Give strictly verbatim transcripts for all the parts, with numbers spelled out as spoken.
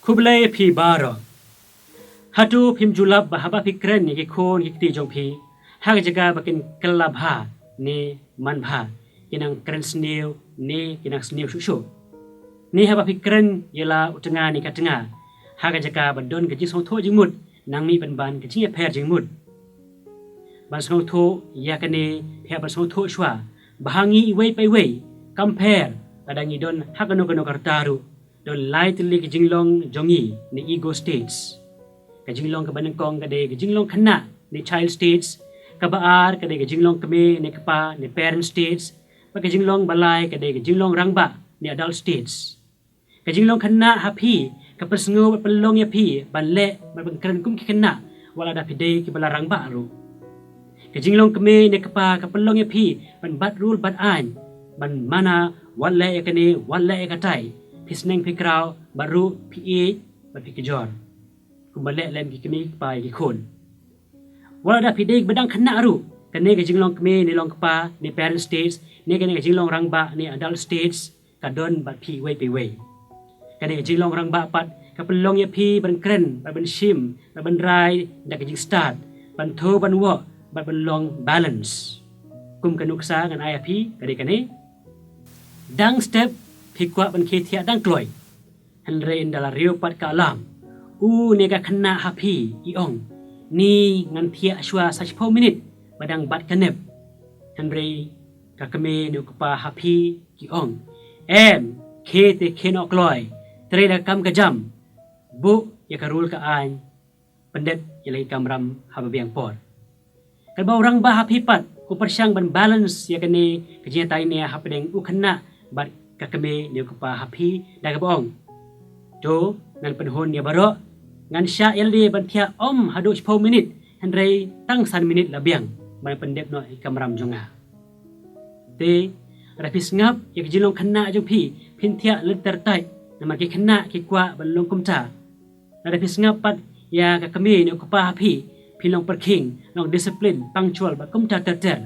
Khublei phi baroh. Hato phim ju lap ba haba phi kren ïa ki khun ki kti jong phi ha ka jaka ba kin kylla bha ne man bha, ki nang kren sniew ne ki nang sniew shuh shuh? Ne haba phi kren ïa la u tnga ne ka tnga ha ka jaka ba don ka jingsngewthuh jingmut, nang mih pynban ka jingïapher jingmut? Ban sngewthuh ïa kane, phi hap ban sngewthuh shuwa ba ha ngi iwei pa iwei, kam pher lada ngi don ha kano kano ka rta ruh, don lai tylli ka jinglong jong ngi ne ego states. Ka jinglong kaba nyngkong ka dei ka jinglong khynnah ne child states, kaba ar ka dei ka jinglong kmie ne kpa ne parent states, bad ka jinglong ba lai ka dei ka jinglong rangbah ne adult states. Ka jinglong khynnah ha phi ka pynsngew bad pynlong ïa phi ban leh bad ban kren kum ki khynnah, wat lada phi dei kiba la rangbah ruh. Ka jinglong kmie ne kpa ka pynlong ïa phi ban bat rule bat aiñ, ban mana, wat leh ïa kane, wat leh ïa katai, phi sneng phi kraw, bad ruh phi ïeit bad phi kjor, kumba leh lem ki kmie ki kpa ïa ki khun. Wat lada phi dei ba dang khynnah ruh, kane ka jinglong kmie ne long kpa ne parent states, ne kane ka jinglong rangbah ne adult states, ka don bad phi iwei pa iwei. Kane ka jinglong rangbah pat ka pynlong ïa phi ban kren bad ban shim bad ban rai da ka jingstad, ban thew ban woh bad ban long balance. Kum ka nuksa ngan ai ïa phi ka dei kane: dang step phi kwah ban khie thiah dang kloi, hynrei ynda la riew pat ka alarm, u ne ka khynnah ha phi i ong, ni, ngan thiah shuwa sa shiphew minit ba dang bat ka nep. Hynrei ka kmie ne u kpa ha phi ki ong, em, khie te khie noh kloi, trei da ka kam ka jam, buh ïa ka rule ka aiñ, pyndep ïa la ki kamram haba biang por. Katba u rangbah ha phi pat u pyrshang ban balance ïa kane ka jingïatai ne hapdeng u khynnah bad ka kmie ne u kpa ha phi da kaba ong, to, ngan pynhun ïa baroh, ngan shah ïa lade ban thiah ym haduh shiphew minit, hynrei tang san minit la biang ban pyndep noh ïa ki kamram jong nga. Te lada phi sngap ïa ka jinglong khynnah jong phi, phin thiah lynter tight, namar ki khynnah ki kwah ban long kumta. Lada phi sngap pat ïa ka kmie ne u kpa ha phi, phin long pyrkhing, long discipline, punctual bad kumta ter ter.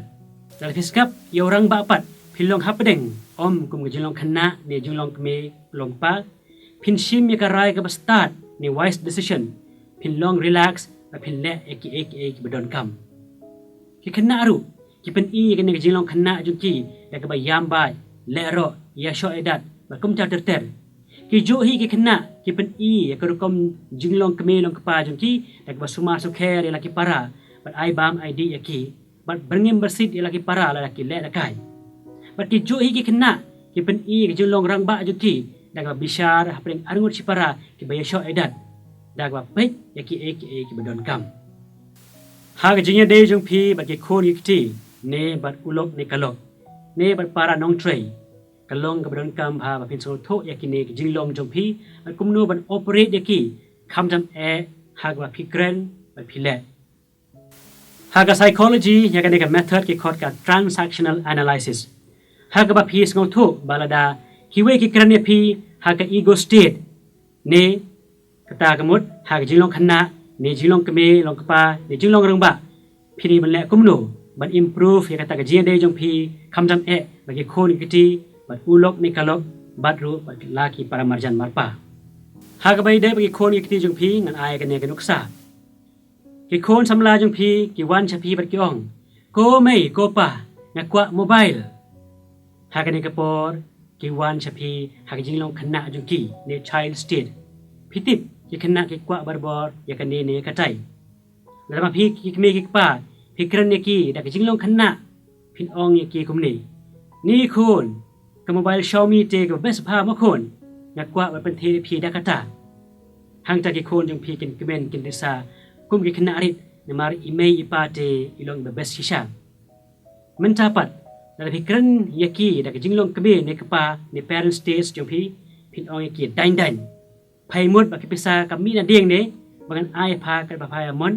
Lada phi sngap ïa u rangbah pat, phin long hapdeng, ym kum ka jinglong khynnah ne jinglong kmie long kpa. Phin shim ïa ka rai kaba stad ne wise decision, phin long relax bad phin leh ïa kiei kiei kiba donkam. Ki khynnah ruh ki pyni ïa kane ka jinglong khynnah jong ki da kaba ïam bad leh roh, ïashoh ïadat bad kumta ter ter. Ki juh hi ki khynnah ki pyni ïa ka rukom jinglong kmie long kpa jong ki da kaba sumar sukher ïa la ki para bad ai bam ai dih ïa ki, bad byrngem byrsit ïa la ki para lada ki leh la kai. Bad ki juh hi ki khynnah ki pyni ïa ka jinglong rangbah jong ki da kaba bishar hapdeng arngut shipara kiba ïashoh ïadat, da kaba peit ïa kiei kiei kiba donkam. Ha ka jingïadei jong phi bad ki khun ki kti, ne bad u lok ne ka lok, ne bad para nongtrei, ka long kaba donkam bha ba phin sngewthuh ïa kine ki jinglong jong phi bad kumno ban operate ïa ki, khamtam eh ha kaba phi kren bad phi leh. Ha ka psychology, ïa kane ka method ki khot ka transactional analysis, ha kaba phi sngewthuh ba lada kiwei ki kren ïa phi ha ka ego state, ne kata ka mut ha ka jinglong khynnah ne jinglong kmie long kpa ne jinglong rangbah, phin ïohi ban leh kumno ban improve ïa kata ka jingïadei jong phi, khamtam eh bad ki khun ki kti, bad u lok ne ka lok, bad ruh bad la ki para marjan marpa. Ha kaba ïadei bad ki khun ki kti jong phi, ngan ai kane ka nuksa. Ki khun samla jong phi ki wan sha phi bad ki ong, ko mei ko pa, nga kwah mobile. Ha kane ka por ki wan sha phi ha ka jinglong khynnah jong ki ne child state. Phi tip, ki khynnah ki kwah barabor ïa kane ne katai. Lada ma phi ki kmie ki kpa, phi kren ïa ki da ka jinglong khynnah, phin ong ïa ki kumne, ni khun, ka mobile Xiaomi te kaba best bha mo khun, nga kwah ban pynthie ïa phi da kata. Hangta ki khun jong phi kin kmen kin risa kum ki khynnah rit, namar i mei i pa te i long iba best shisha. Mynta pat lada phi kren ïa ki da ka jinglong kmie ne kpa ne parent stage jong phi, phin ong ïa ki, daiñ daiñ, phai mut ba ki pisa ka mih na dieng ne ba ngan ai pha katba pha ïa mon.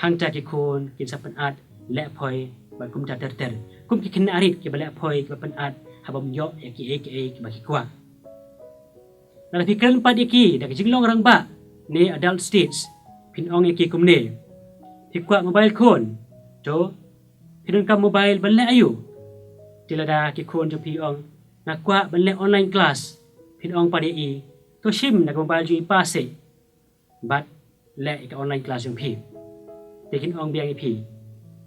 Hangta ki khun kin sa pynat leh phoi bad kumta ter ter, kum ki khynnah rit kiba leh phoi kiba pynat haba ym ïoh ïa kiei kiei kiba ki kwah. Lada phi kren pat ïa ki da ka jinglong rangbah ne adult stage, phin ong ïa ki kumne, phi kwah mobile khun? To, phi donkam mobile ban leh aïu? Te lada ki khun jong phi ong, nga kwah ban leh online class, phin ong pat ïa i, To shim na ka mobile jong i pa seh bad leh ïa ka online class jong phi. Te kin ong biang ïa phi,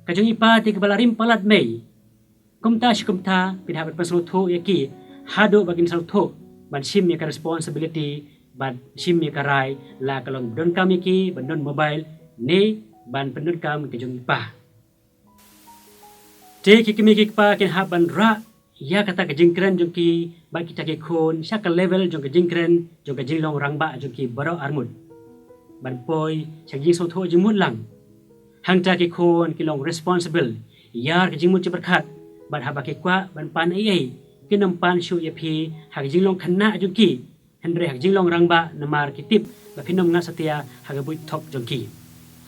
ka jong i pa te kaba la rim palat mei. Kumta shi kumta phin hap ban pynsngewthuh ïa ki haduh ba kin sngewthuh ban shim ïa ka responsibility bad shim ïa ka rai, la ka long ba donkam ïa ki ban don mobile ne ban pyndonkam ka jong i pa. Te ki kmie ki kpa kin hap ban rah ïa kata ka jingkren jong ki bad kita ki khun sha ka level jong ka jingkren jong ka jinglong rangbah jong ki baroh arngut, ban poi sha ka jingsngewthuh jingmut lang. Hangta ki khun ki long responsible ïa ka jingmut jingpyrkhat bad haba ki kwah ban pan ei ei, kin ym pan shuh ïa phi ha ka jinglong khynnah jong ki, hynrei ha ka jinglong rangbah, namar ki tip ba phin ym ngat satia ha ka buit thok jong ki.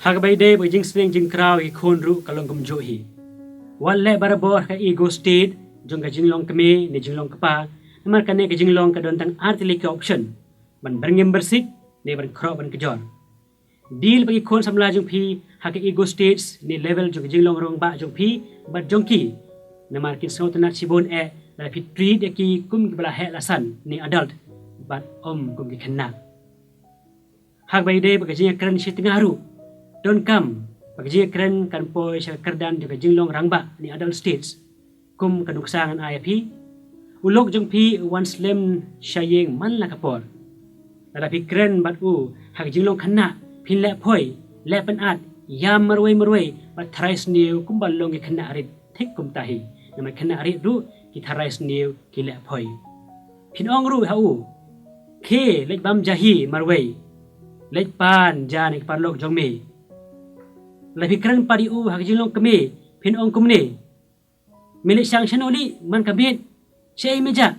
Ha kaba ïadei bad ka jingsneng jingkraw ïa ki khun ruh ka long kumjuh hi. Wat leh barabor ha ka ego state jong ka jinglong kmie ne jinglong kpa, namar kane ka jinglong ka don tang ar tylli ki option, ban byrngem byrsit ne ban khroh ban kjor. Deal bad ki khun samla jong phi ha ka ego states ne level jong ka jinglong rangbah jong phi bad jong ki, namar kin sngewtynnat shibun eh lada phi treat ïa ki kum kiba la heh la san ne adult bad ym kum ki khynnah. Ha kaba ïadei bad ka jingïakren shitnga ruh, donkam ba ka jingïakren kan poi sha ka kyrdan jong ka jinglong rangbah ne adult states. Kum ka nuksa ngan ai ïa phi, u lok jong phi u wan slem sha ïing man la ka por. Lada phi kren bad u ha ka jinglong khynnah, phin leh phoi, leh pynat, ïam marwei marwei bad tharai sniew kumba long ki khynnah rit. Thik kumta hi, namar ki khynnah rit ruh ki tharai sniew, ki leh phoi. Phin ong ruh ha u, khie leit bam ja hi marwei, leit pan ja na ki paralok jong me. Lada phi kren pat ïa u ha ka jinglong kmie, phin ong kumne, me leit shang shano lih man ka miet, shaei me jah?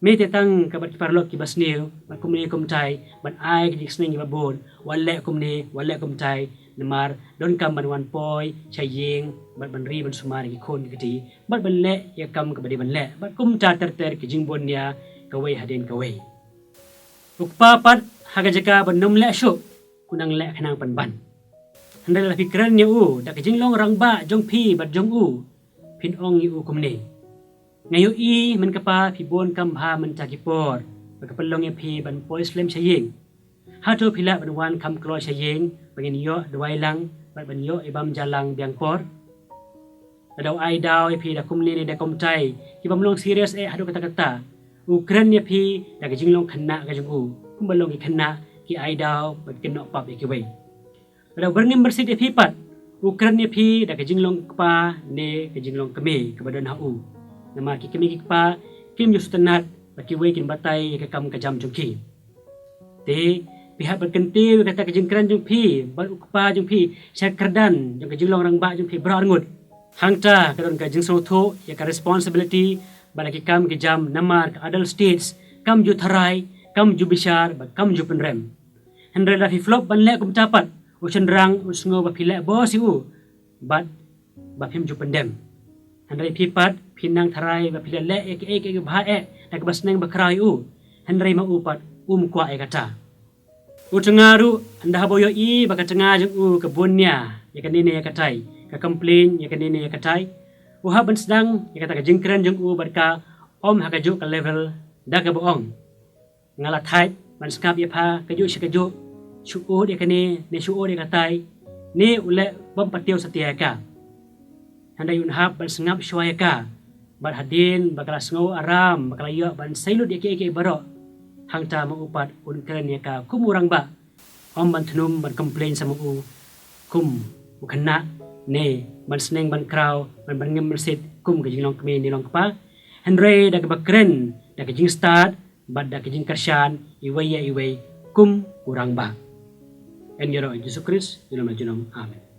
Me te tang ka bad ki paralok kiba sniew bad kumne kumtai, ban ai ka jingsneng kiba bun. Wat leh kumne, wat leh kumtai, namar donkam ban wan poi sha ïing bad ban ri ban sumar ïa ki khun ki kti bad ban leh ïa ka kam kaba dei ban leh, bad kumta ter ter ki jingbun nia kawei hadien kawei. U kpa pat ha ka jaka ban ym leh shuh, u nang leh khnang pynban. Hynrei lada phi kren ïa u da ka jinglong rangbah jong phi bad jong u, phin ong ïa u kumne, nga ïohi mynta ka pa phi bun kam bha mynta ki por, ba ka pynlong ïa phi ban poi slem sha ïing. Hato phi lah ban wan kham kloi sha ïing ba ngin ïoh duwai lang bad ban ïoh ïa bam ja lang biang por? Lada u ai daw ïa phi da kumne ne da kumtai, ki bym long serious eh haduh katta katta, u kren ïa phi da ka jinglong khynnah ka jong u, kumba long ki khynnah ki ai daw bad ki noh pap ïa kiwei. Lada u byrngem byrsit ïa phi pat, u kren ïa phi da ka jinglong kpa ne ka jinglong kmie kaba don ha u. Namar ki kmie ki kpa kim ju sngewtynnat ba kiwei kin batai ïa ka kam ka jam jong ki. Te phi hap ban kyntiew ïa kata ka jingkren jong phi bad u kpa jong phi sha kyrdan jong ka jinglong rangbah jong phi baroh arngut. Hangta ka don ka jingsngewthuh ïa ka responsibility bad ïa ki kam ki jam, namar ka adult stage kam ju tharai, kam ju bishar bad kam ju pynrem. Hynrei lada phi flop ban leh kumta pat, u shynrang un sngew ba phi leh bos ïa u bad ba phim ju pyndem. Hynrei phi pat phi nang tharai ba phi la leh ïa kiei kiei kiba bha eh da kaba sneng ba khraw ïa u, hynrei ma u pat um kwah ïa kata. U tnga ruh, ynda haba u ïohi ba ka tnga jong u ka bun nia ïa kane ne ïa katai, ka complain ïa kane ne ïa katai, u hap ban sdang ïa kata ka jingkren jong u bad ka, ym ha kajuh ka level, da kaba ong, nga la thait ban sngap ïa pha kajuh shi kajuh, shu ud ïa kane ne shu ud ïa katai, ne u leh bym patiew satia ïa ka. Hynrei un hap ban sngap shuwa ïa ka bad hadien ba ka la sngew aram, ba ka la ïoh ban sei lut ïa kiei kiei baroh, hangta ma u pat un kren ïa ka kum u rangbah, ym ban thnum ban complain sa ma u kum u khynnah, ne ban sneng ban khraw, ban, ban ngim bynsiet kum ka jinglong kmie ne long kpa. Hynrei da kaba kren da ka jingstad bad da ka jingkyrshan iwei ïa iwei kum u rangbah. Yn ïaroh ïa u Jisu Khrist, junom la junom. Amen.